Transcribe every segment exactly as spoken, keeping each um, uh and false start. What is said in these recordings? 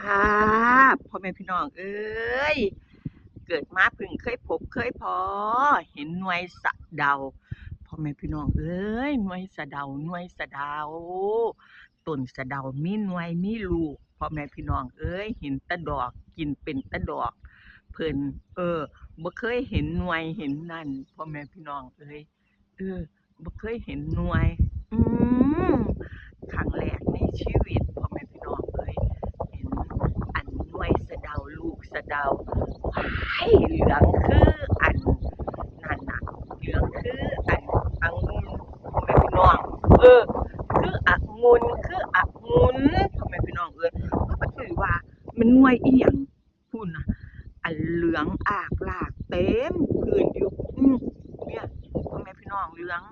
ค่ะ พ่อแม่พี่น้องเอ้ย เกิดมาเพิ่งเคยพบเคยพ้อ เห็นหน่วยสะเดา พ่อแม่พี่น้องเอ้ย หน่วยสะเดา หน่วยสะเดา ต้นสะเดามีหน่วยมีลูก พ่อแม่พี่น้องเอ้ย เห็นแต่ดอก กินเป็นแต่ดอก เพิ่น เออ บ่เคยเห็นหน่วยเห็นนั่น พ่อแม่พี่น้องเอ้ย เออ บ่เคยเห็นหน่วย อืม ครั้งแรกในชีวิต พ่อแม่พี่น้องเอ้ย เห็นอันหน่วยสะเดา ลูกสะเดา ว้าย เหลืองคืออันนั่นน่ะ เหลืองคืออันองุ่น พ่อแม่พี่น้อง เออ คือองุ่น คือองุ่น พ่อแม่พี่น้องเอ้ย ก็บ่ถือว่ามันหน่วยอีหยัง พุ้นน่ะ อันเหลืองอากลากเต็มพื้นอยู่ อืม เนี่ย พ่อแม่พี่น้อง เหลือง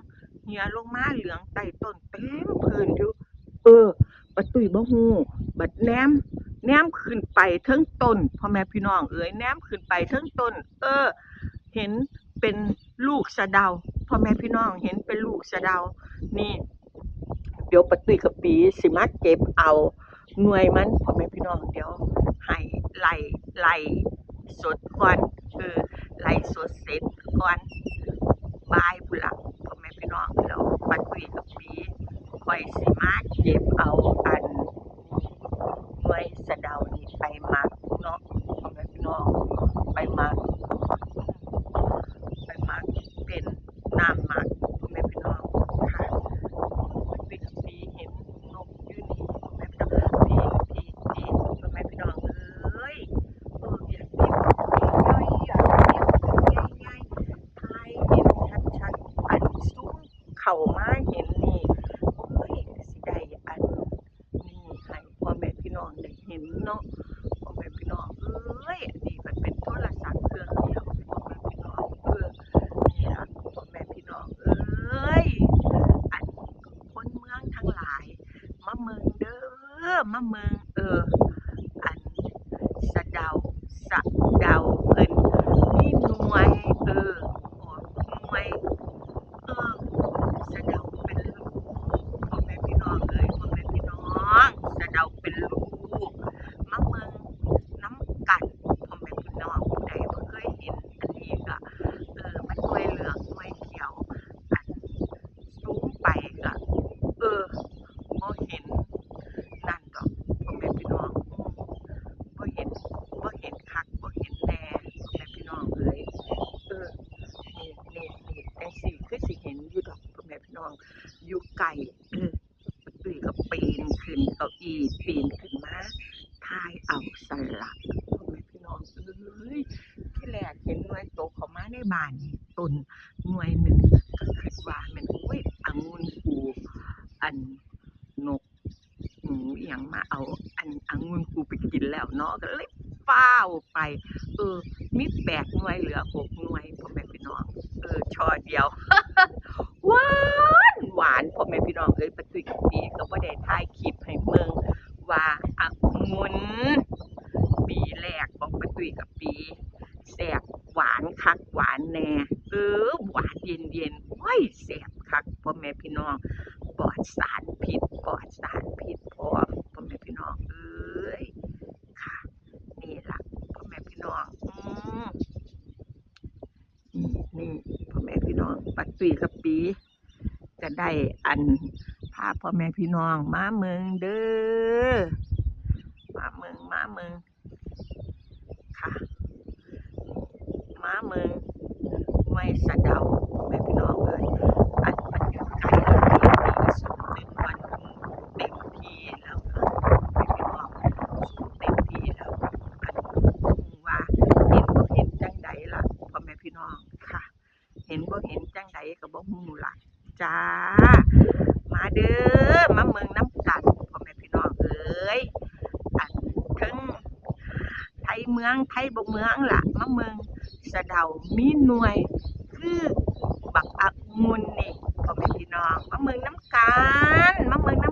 เหี่ยลงมา เหลืองใต้ต้นเต็มพื้นอยู่ เออ ป้าตุ้ยบ่ฮู้ บัดแนม แนมขึ้นไปเทิงต้น พ่อแม่พี่น้องเอ้ย แนมขึ้นไปเทิงต้น เออ เห็นเป็นลูกสะเดา พ่อแม่พี่น้อง เห็นเป็นลูกสะเดา นี่ เดี๋ยวป้าตุ้ยกับปี๋สิมาเก็บเอาหน่วยมัน พ่อแม่พี่น้อง เดี๋ยวให้ไล่ ไล่สดก่อน เออ ไล่สดเสร็จก่อน บ่ายพุ้นละ พ่อแม่พี่น้อง เดี๋ยวป้าตุ้ยกับปี๋ ข้อยสิมาเก็บเอาอันหน่วยสะเดานี่ไปหมักเนาะ พ่อแม่พี่น้อง ไปหมัก ไปหมักเป็นน้ำหมัก พ่อแม่พี่น้องค่ะ ป้าตุ้ยกับปี๋เห็นนกอยู่นี่ พ่อแม่พี่น้อง ปี๋ ปี๋ ปี๋ พ่อแม่พี่น้องเอ้ย เออ อยากมีนกใหญ่ๆ อยากมีนกใหญ่ๆ ถ่ายเห็นชัดๆ อันซูมเข้ามาเห็นนี่ โอ้ย สิได้อันนี้ให้พ่อแม่พี่น้องได้เห็นเนาะ พ่อแม่พี่น้องเอ้ย อันนี้มันเป็นโทรศัพท์เครื่องเดียว พ่อแม่พี่น้อง เออ นี่ล่ะ พ่อแม่พี่น้องเอ้ย อันคนเมืองทั้งหลาย มาเบิ่งเด้อ มาเบิ่ง เออ อันสะเดา สะเดาเพิ่นมีหน่วย เออ ออกหน่วย เออ สะเดาเป็นลูก พ่อแม่พี่น้องเอ้ย พ่อแม่พี่น้อง สะเดาเป็นลูก มาเบิ่งนำกัน พ่อแม่พี่น้อง ผู้ใดบ่เคยเห็น อันนี้ก็ เออ มันหน่วยเหลืองหน่วยเขียว อัน ซูมไปก็ เออ บ่เห็นนั่นดอก พ่อแม่พี่น้อง อืม บ่เห็น บ่เห็นคัก บ่เห็นแน่ พ่อแม่พี่น้องเอ้ย เออ นี่ นี่ นี่ จั่งซี้คือสิเห็นอยู่ดอก พ่อแม่พี่น้อง อยู่ไกล เออ ป้าตุ้ยก็ปีนขึ้นเก้าอี้ ปีนขึ้นมา ถ่ายเอาซั้นล่ะ พ่อแม่พี่น้องเอ้ย ทีแรกเห็นหน่วยตกเข้ามาในบ้านนี่ ต้นหน่วยหนึ่ง ก็คิดว่าแม่น อุ้ย องุ่นกู อัน นกหนูอิหยังมาเอา อัน องุ่นกูไปกินแล้วเนาะ ก็เลยฟ้าวไป เออ มีแปดหน่วย เหลือหกหน่วย พ่อแม่พี่น้อง เออ ช่อเดียว หวาน หวาน พ่อแม่พี่น้องเอ้ย ป้าตุ้ยกับปี๋ก็บ่ได้ถ่ายคลิปให้เบิ่งว่าองุ่นปีแรกของป้าตุ้ยกับปี๋ แซ่บหวานคักหวานแน่ เออ หวานเย็นๆ โอ้ย แซ่บคัก พ่อแม่พี่น้อง ปลอดสารพิษ ปลอดสารพิษพร้อม พ่อแม่พี่น้องเอ้ย ค่ะ นี่ล่ะ พ่อแม่พี่น้อง อืม นี่ นี่ พ่อแม่พี่น้อง ป้าตุ้ยกับปี๋ ก็ได้อัน พาพ่อแม่พี่น้องมาเบิ่งเด้อ มาเบิ่ง มาเบิ่ง ค่ะ มาเบิ่งหน่วยสะเดา พ่อแม่พี่น้องเอ้ย อัน อันอยู่ไกล อันนี้ก็สูงเต็มวัน เต็มที่แล้วค่ะ พ่อแม่พี่น้อง สูงเต็มที่แล้ว อัน ว่าเห็นบ่เห็นจั่งใดล่ะ พ่อแม่พี่น้องค่ะ เห็นบ่เห็นจั่งใดก็บ่ฮู้ล่ะจ้า มาเด้อ มาเบิ่งนำกัน พ่อแม่พี่น้องเอ้ย อันเทิงไทเมือง ไทบ่เมืองล่ะ มาเบิ่งสะเดามีหน่วย คือบักองุ่นนี่ พ่อแม่พี่น้อง มาเบิ่งนำกัน มาเบิ่งน